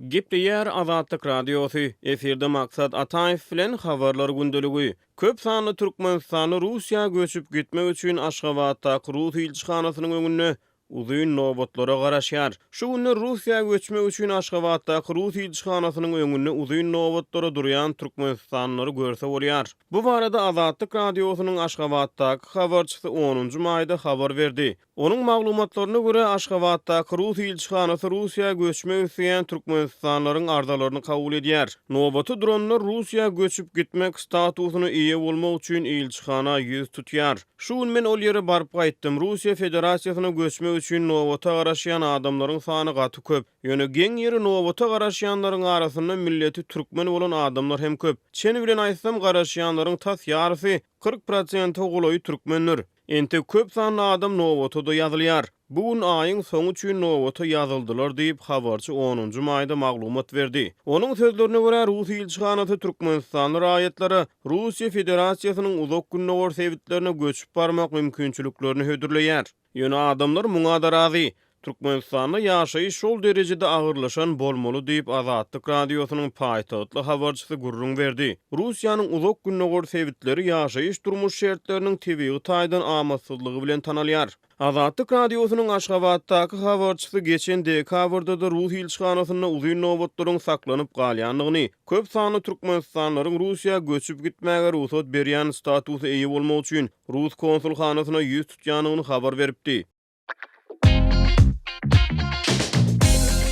Gepleýär Azatlyk Radiosy, efirde Maksat Ataýew bilen Habarlar gündeligi. Köp sanly türkmenistanly Russiýa göçüp gitmek üçin Aşgabatdaky rus ilçihanasynyň öňünde uzyn nobatlara garaşýar. Şu günler Russiýa göçmek üçin Aşgabatdaky rus ilçihanasynyň öňünde uzyn nobatlara durýan türkmenistanlylary görse bolýar. Bu barada Azatlyk Radiosynyň Aşgabatdaky habarçysy onunjy maýda habar berdi. Onuň maglumatlaryna görä, Aşgabatdaky rus ilçihanasy Russiýa göçmek isleýän türkmenistanlylaryň arzalaryny kabul edýär. Nobata duranlar Russiýa göçüp gitmek statusyna eýe bolmak üçin ilçihana ýüz tutýar. Şu gün men ol ýere baryp gaýtdym. Russiýa Federasiýasyna göçmek üçin nobata garaşýan adamlaryň sany gaty köp. Ýöne geň ýeri nobata garaşýanlaryň arasynda milleti türkmen bolan adamlar hem köp. Çen bilen aýtsam, garaşýanlaryň tas ýarysy, 40 prosente golaýy türkmendir. Entek köp sanly adam nobata-da ýazylýar. Bu gün aýyň soňy üçin nobata ýazyldylar diýip, habarçy onunjy maýda maglumat berdi. Onuň sözlerine görä, rus ilçihanasy türkmenistanly raýatlara Russiýa Federasiýasynyň Uzak Gündogar sebitlerine göçüp barmak mümkinçiliklerini hödürleýär. Ýöne adamlar muňa-da razy. Türkmenistanda ýaşaýyş şol derejede agyrlaşan bolmaly diýip, Azatlyk Radiosynyň paýtagtly habarçysy gürrüň berdi. Russiýanyň Uzak Gündogar sebitleri ýaşaýyş-durmuş şertleriniň tebigy taýdan amatsyzlygy bilen tanalýar. Azatlyk Radiosynyň Aşgabatdaky habarçysy geçen dekabrda-da rus ilçihanasynda uzyn nobatlaryň saklanyp galýandygyny, köp sanly türkmenistanlylaryň Russiýa göçüp gitmäge rugsat berýän statusa eýe bolmak üçin rus konsulhanasyna ýüz tutýandygyny habar beripdi.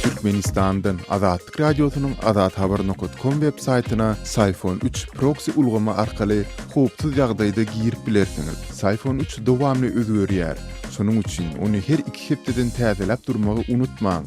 Türkmenistandan Azatlyk Radiosynyň azathabar nokat kom web saýtyna Syfon üç proksi ulgamy arkaly howpsuz ýagdaýda girip bilersiňiz. Syfon üç dowamly özgerýär. Şonuň üçin ony her iki hepdeden täzeläp durmagy unutmaň.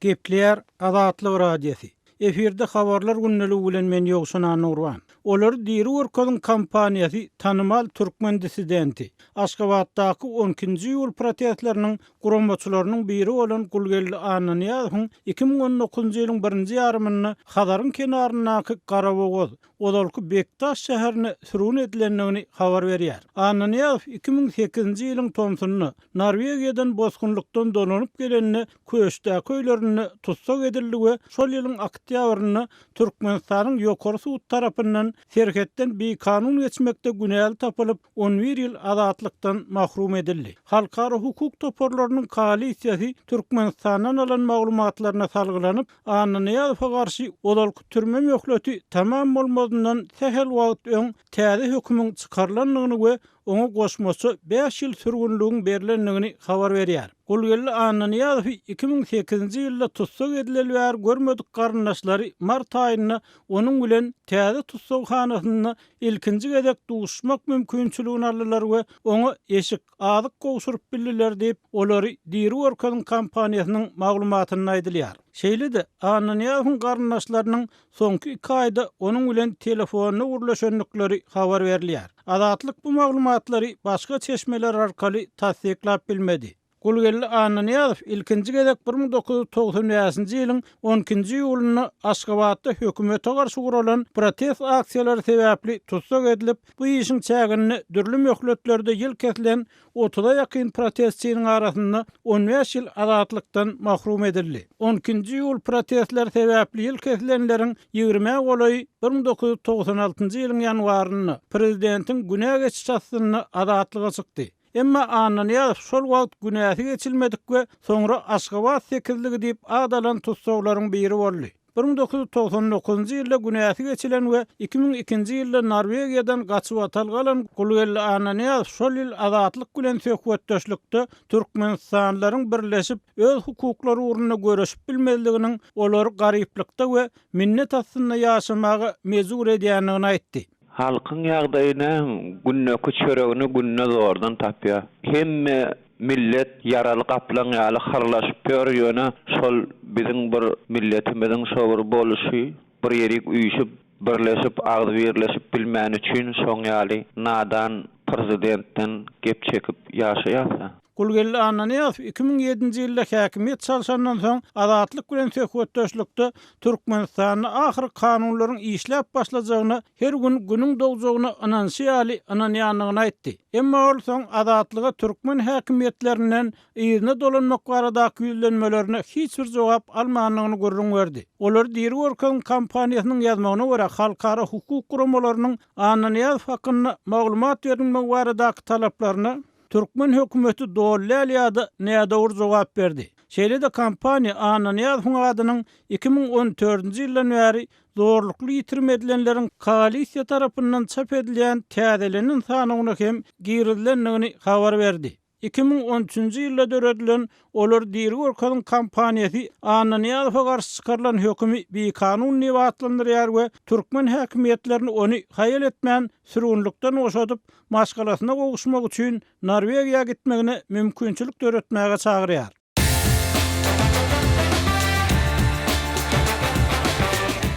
Gepleýär Azatlyk Radiosy. Efirde Habarlar gündeligi bilen men Ýowşan Annagurban. Olary diri görkeziň kampaniýasy tanymal türkmen dissidenti, Aşgabatdaky on ikinji iýul protestleriniň guramaçylarynyň biri bolan Gulgeldi Annanyýazowyň 2019-njy ýylyň birinji ýarymynda Hazaryň kenaryndaky Garabogaz, ozalky Bekdaş şäherine sürgün edilendigini habar berýär. Annanyýazow 2008-nji ýylyň tomsunda Norwegiýadan bosgunlykdan dolanyp gelende Köşkdäki öýlerinde tussag edildi we şol ýylyň oktýabrynda Türkmenistanyň Ýokary sud tarapyndan serhetden bikanun geçmekde günäli tapylyp, on bir ýyl azatlykdan mahrum edildi. Halkara hukuk toparlarynyň koalisiýasy Türkmenistandan alan maglumatlaryna salgylanyp, Annanyýazowa garşy ozalky türme möhleti tamam bolmazyndan sähel wagt öň täze hökümiň çykarylandygyny we oňa goşmaça bäş ýyl sürgünligiň berlendigini habar berýär. Gulgeldi Annanyýazowy 2008-nji ýylda tussag edileli bäri görmedik garyndaşlary mart aýynda onuň bilen täze tussaghanasynda ilkinji gezek duşuşmak mümkinçiligini aldylar we oňa eşik, azyk gowşuryp bildiler diýip, Olary diri görkeziň kampaniýasynyň maglumatynda aýdylýar. Şeýle-de, Annanyýazowyň garyndaşlarynyň Soňky iki aýda onuň bilen telefonda gürleşendikleri habar berilýär. Azatlyk bu maglumatlary başga çeşmeler arkaly tassyklap bilmedi. Gulgeldi Annanyýazow ilkinji gezek 1995-nji ýylyň on ikinji iýulynda Aşgabatda hökümete garşy guralan protest aksiýalary sebäpli tussag edilip, bu işiň çäginde dürli möhletlerde ýyl kesilen Otuza ýakyn protestçiniň arasynda on bäş ýyl azatlykdan mahrum edildi. On ikinji iýul protestleri sebäpli ýyl kesilenleriň ýigrimä golaýy 1996 ýylyň ýanwarynda, prezidentiň günä geçişi astynda azatlyga çykdy. Emma Annanyýazow şol wagt günäsi geçilmedik we soňra Aşgabat sekizligi diýip at alan tussaglaryň biri boldy. 1999-njy ýylda günäsi geçilen we 2002-nji ýylda Norwegiýadan gaçybatalga alan Gulgeldi Annanyýazow şol ýyl Azatlyk bilen söhbetdeşlikde türkmenistanlylaryň birleşip, öz hukuklary ugrunda göreşip bilmezliginiň olary garyplykda we minnet astynda ýaşamaga mejbur edýändigini aýtdy. Halkyň ýagdaýy näme? Gündeki çöregini günde zordan tapýar. Hemme millet ýaraly gaplaň ýaly hyrlaşyp ýör, ýöne şol biziň bir milletimiziň şo bir boluşy, bir ýerik üýşüp, birleşip, agzybirleşip bilmäni üçin şoň ýaly nadan prezidentden gep çekip ýaşaýas-a. Gulgeldi Annanyýazow 2007-nji ýylda häkimiýet çalşandan soň Azatlyk bilen söhbetdeşlikde Türkmenistanda ahyry kanunlaryň işläp başlajagyna her gün günüň dogjagyna ynanyşy ýaly ynanýandygyny aýtdy. Emma ol soň Azatlyga türkmen häkimiýetlerinden yzyna dolanmak baradaky ýüzlenmelerine hiç bir jogap almandygyny gürrüň berdi. Olary diri görkeziň kampaniýasynyň ýazmagyna görä, halkara hukuk guramalarynyň Annanyýazow hakynda maglumat berilmegi baradaky talaplaryna türkmen hökümeti doly däl ýa-da nädogry jogap berdi. Şeýle-de kampaniýa Annanyýazowyň adynyň 2014-nji ýyldan bäri zorlukly ýitirim edilenleriň koalisiýa tarapyndan çap edilýän täzelenen sanawyna hem girizilendigini habar berdi. 2013-nji ýylda döredilen Olary diri görkeziň kampaniýasy Annanyýazowa garşy çykarylan hökümi bikanun diýip atlandyrýar we türkmen häkimiýetlerini ony haýal etmän sürgünlikden boşadyp, maşgalasyna gowuşmak üçin Norwegiýa gitmegine mümkinçilik döretmäge çagyrýar.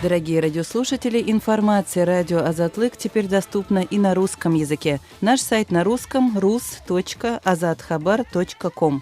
Дорогие радиослушатели, информация радио Азатлык теперь доступна и на русском языке. Наш сайт на русском rus.azathabar.com.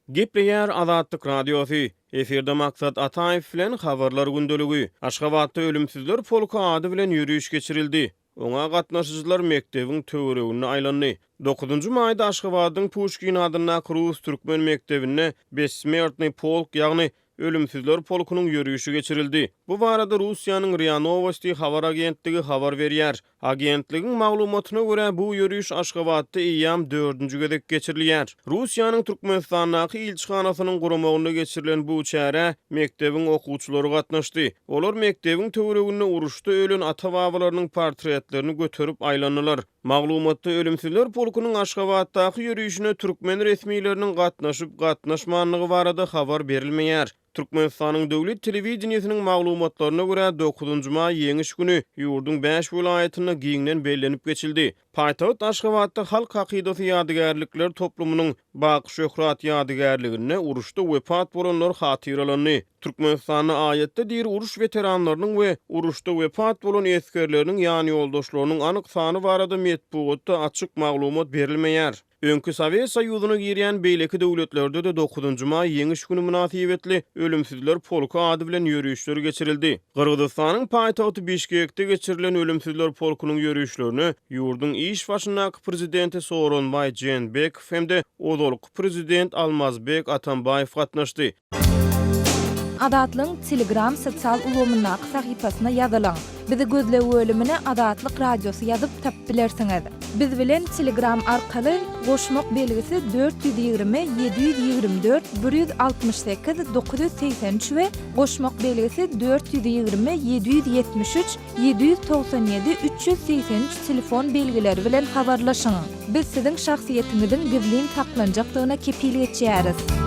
Gepleýär Azatlyk Radiosy, Efirde Maksat Ataýew bilen Habarlar gündeligi. Aşgabatda Ölümsizler polky ady bilen ýöriş geçirildi. Oňa gatnaşyjylar mekdebiň töwereginde aýlandy. Dokuzynjy maýda Aşgabadyň Puşkin adyndaky rus-türkmen mekdebinde Bessmertnyý polk, ýagny Ölümsizler polkunyň ýörişi geçirildi. Bu barada Russiýanyň RIA Nowosti habar agentligi habar berýär. Agentligiň maglumatyna görä, bu ýöriş Aşgabatda eýýäm dördünji gezek geçirilýär. Russiýanyň Türkmenistandaky ilçihanasynyň guramagynda geçirilen bu çärä mekdebiň okuwçylary gatnaşdy. Olar mekdebiň töwereginde uruşda ölen ata-babalarynyň portretlerini göterip aýlandylar. Maglumatda Ölümsizler polkunyň Aşgabatdaky ýörişine türkmen resmileriniň gatnaşyp-gatnaşmandygy barada habar berilmeýär. Türkmenistanyň döwlet telewideniýesiniň maglumatlaryna görä, dokuzynjy maý Ýeňiş güni ýurduň bäş welaýatynda giňden bellenip geçildi. Paýtagt Aşgabatda Halk hakydasy ýadygärlikler toplumynyň Baky şöhrat ýadygärliginde uruşda wepat bolanlar hatyralandy. Türkmenistanda aýatda diri uruş weteranlarynyň we uruşda wepat bolan esgerleriniň ýanýoldaşlarynyň anyk sany barada metbugatda açyk maglumat berilmeýär. Öňki Sowet Soýuzyna girýän beýleki döwletlerde-de dokuzynjy maý Ýeňiş güni mynasybetli Ölümsizler polky ady bilen ýörişler geçirildi. Gyrgyzystanyň paýtagty Bişkekde geçirilen Ölümsizler polkunyň ýörişlerine ýurduň iş başyndaky prezidenti Sooronbaý Jeenbekow hem-de ozalky prezident Almazbek Atambaýew gatnaşdy. Azatlygyň Telegram sosial ulgamyndaky sahypasyna ýazylyň. Bizi gözleg bölümine Azatlyk Radiosy ýazyp tapyp bilersiňiz. Biz bilen Telegram arkaly goşmak belgisi 420 724 168 983 we goşmak belgisi 420 773 797 383 telefon belgileri bilen habarlaşyň. Biz siziň şahsyýetiňiziň gizlin saklanjakdygyna kepil geçýäris.